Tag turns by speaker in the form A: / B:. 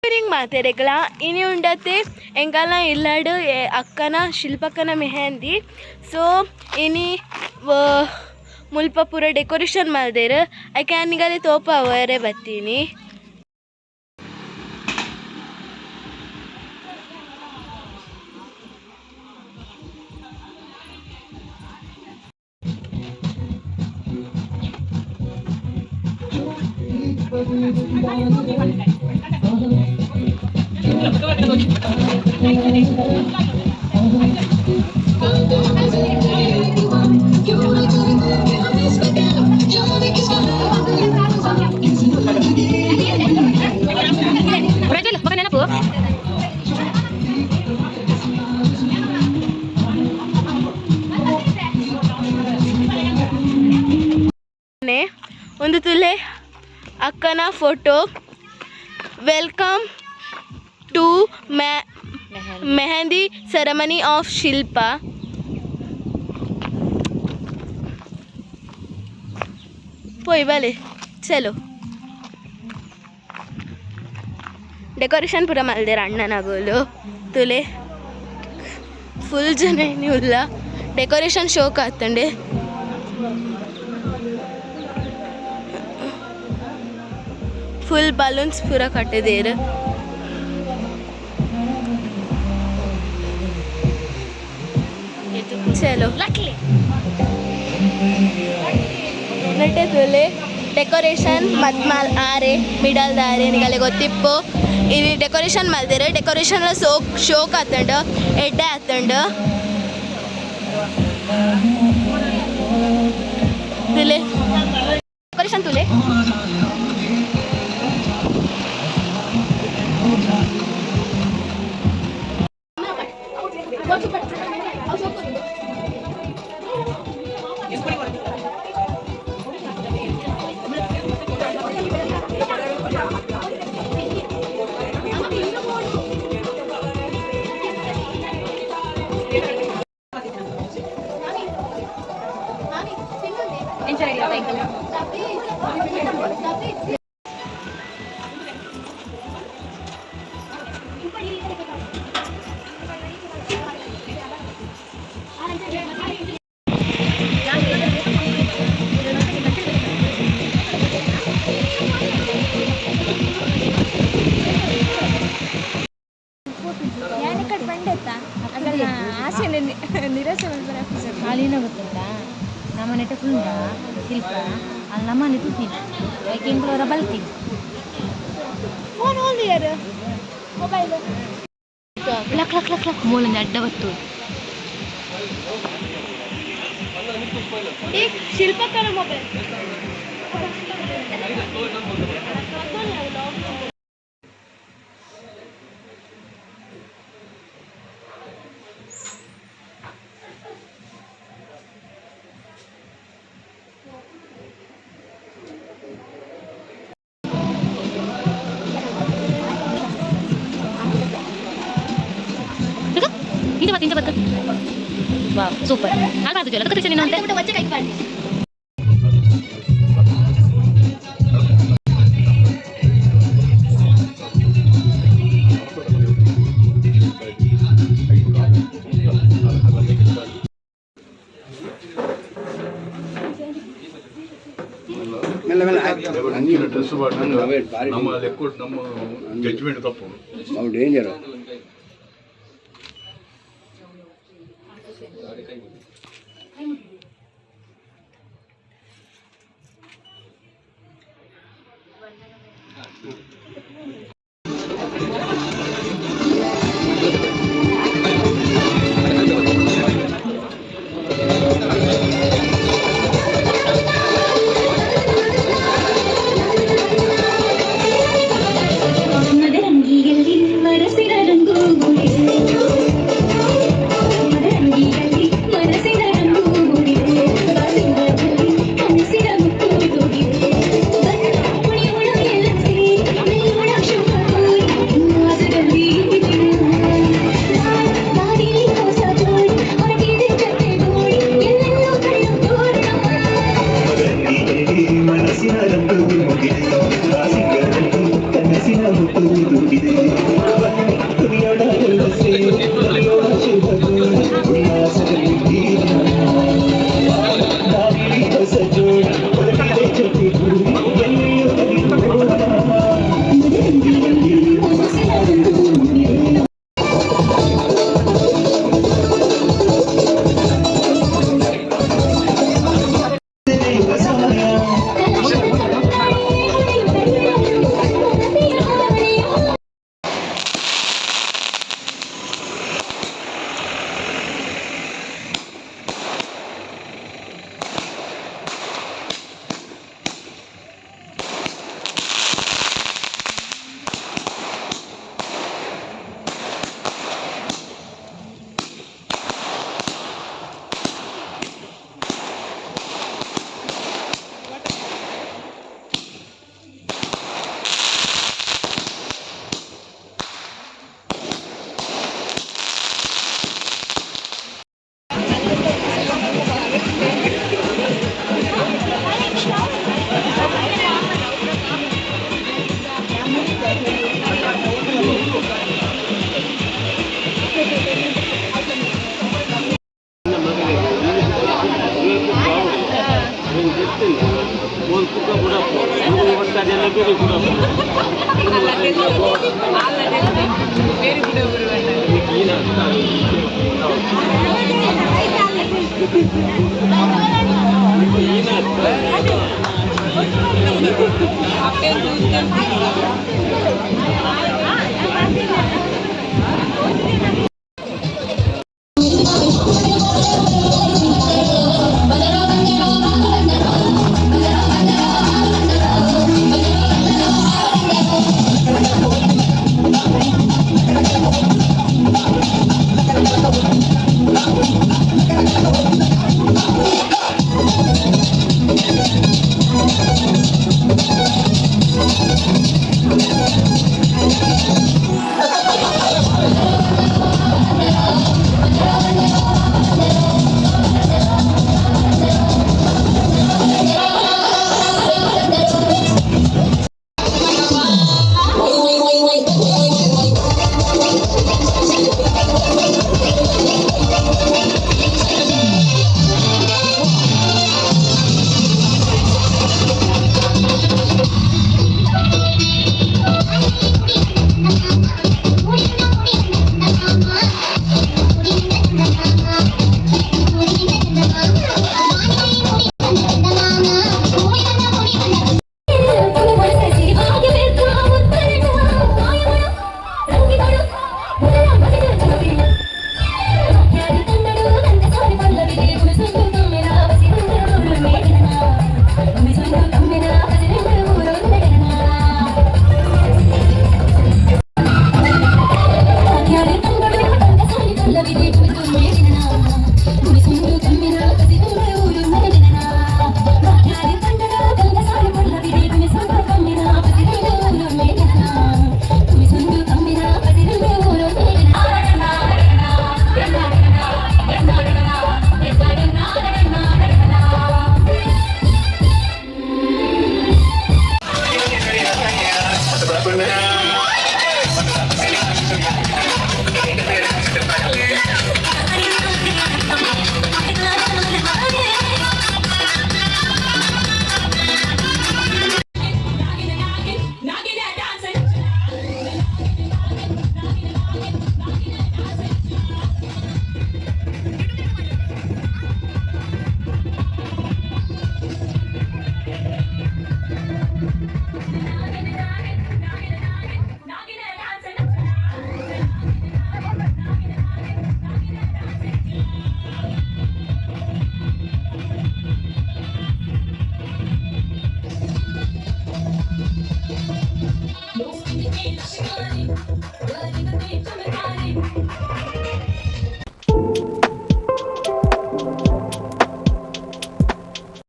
A: Evening ಮಾತೆರೆಗ್ಲ. ಇನಿ ಉಂಡತೆ ಎಂಕಲ್ನ ಇಲ್ಲಡ್ ಅಕ್ಕನ ಶಿಲ್ಪಕ್ಕನ ಮೆಹಂದಿ. ಸೊ ಇನಿ ಮುಲ್ಪ ಪೂರ ಡೆಕೋರೇಷನ್ ಮಲ್ದೆರ್. ಐಕೆ ನಿಗಲೆ ತೋಪಾವರೆ ಬತ್ತೀನಿ.
B: Rachel, baka na po.
A: ಒಂದು ತುಲೆ ಅಕ್ಕನ photo. Welcome to mehndi ceremony of Shilpa. ಪೋಯ್ ಬಲೆ, ಚಲೋ. ಡೆಕೋರೇಷನ್ ಪೂರ ಮಲ್ದೆರ್ ಅಣ್ಣನಗೋಲು. ತುಲೆ, ಫುಲ್ ಜನ ಇನಿ ಉಲ್ಲ. ಡೆಕೋರೇಷನ್ ಶೋಕ್ ಆತುಂಡೆ. ಫುಲ್ ಬಲೂನ್ಸ್ ಪೂರ ಕಟ್ಟುದೆರ್. ಚಲೋ, ನೆಟ್ಟೆ ತುಲೆ ಡೆಕೋರೇಷನ್ ಮದ್ಮಾಲ್ ಆರೆ, ಮಿಡಲ್ ದಾರೆ. ನಿಗಲೆ ಗೊತ್ತಿಪ್ಪು, ಇನಿ ಡೆಕೋರೇಷನ್ ಮಲ್ದೆರ್. ಡೆಕೋರೇಷನ್ ಸೋಕ್ ಶೋಕ್ ಆತುಂಡು, ಎಡ್ಡೆ ಆತುಂಡು. ತುಲೆ ಡೆಕೋರೇಷನ್ ತುಲೆ.
C: ಯಾನ್ ಈ ಕಡೆ ಬಂಡೆತ್ತ ಅಗಲ್ನ ಆಸೆ ನಿರಾಸೆ ಮಲ್ಪರೆ.
B: ಹಾಲಿನ ಗೊತ್ತುಂಟಾ, ನಮ್ಮನೆಟ ಕುಂಡ ಶಿಲ್ಪ ಅಲ್ಲಿ ನಮ್ಮನೆ ತೂತಿನ ಐಕೆ ಎಂಕ್ಲವರ ಬಲ್ತೀನಿ.
C: Phone ಓಲ್ದಿಯರ್ mobile.
B: ಲಕ್ ಲಕ್ ಲಕ್ ಲಕ್, ಮೂಲೊಂದು ಅಡ್ಡ ಬತ್ತು.
A: ಶಿಲ್ಪಕ್ಕನ ಮೊಬೈಲ್.
B: ಇಂಚ ಬತ್ತು, ಇಂಚ ಬತ್ತು. ವಾವ್, ಸೂಪರ್. ಹಾಲು ಮಾಡ್ತಿದ್ವಲ್ಲ, ಅದಕ್ಕೆ ನೀನು ಅಂತ.
C: ವಚ್ಚೆ ಕೈ ಪಾಡಿ.
D: ಅಂಚಿನ ಡ್ರೆಸ್ ನಮ್ಮ ಲೆಕ್ಕ, ನಮ್ಮ ಜಡ್ಜ್ಮೆಂಟ್ ತಪ್ಪು.
E: ಅವು ಡೇಂಜರ್.
F: ಮದರಂಗಿಯಲ್ಲಿ ಮರಸಿನ ರಂಗು.